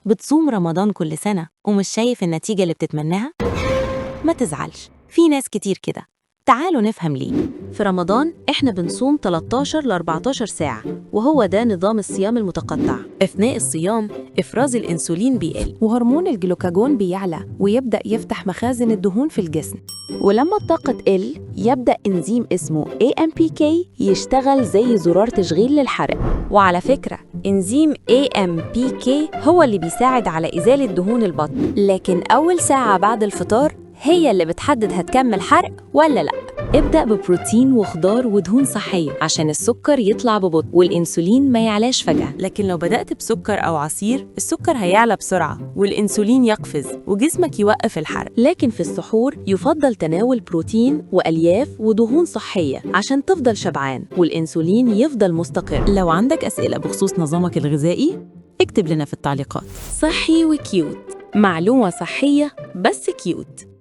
بتصوم رمضان كل سنة ومش شايف النتيجة اللي بتتمناها؟ ما تزعلش، في ناس كتير كده. تعالوا نفهم ليه. في رمضان احنا بنصوم 13 ل 14 ساعة، وهو ده نظام الصيام المتقطع. أثناء الصيام إفراز الأنسولين بيقل، وهرمون الجلوكاجون بيعلى ويبدأ يفتح مخازن الدهون في الجسم. ولما الطاقة تقل يبدأ إنزيم اسمه AMPK يشتغل زي زرار تشغيل للحرق. وعلى فكرة إنزيم AMPK هو اللي بيساعد على إزالة دهون البطن، لكن أول ساعة بعد الفطار هي اللي بتحدد هتكمل حرق ولا لأ. ابدأ ببروتين وخضار ودهون صحية عشان السكر يطلع ببطء والإنسولين ما يعلاش فجأة. لكن لو بدأت بسكر أو عصير، السكر هيعلى بسرعة والإنسولين يقفز وجسمك يوقف الحرق. لكن في السحور يفضل تناول بروتين وألياف ودهون صحية عشان تفضل شبعان والإنسولين يفضل مستقر. لو عندك أسئلة بخصوص نظامك الغذائي، اكتب لنا في التعليقات. صحي و cute، معلومة صحية بس cute.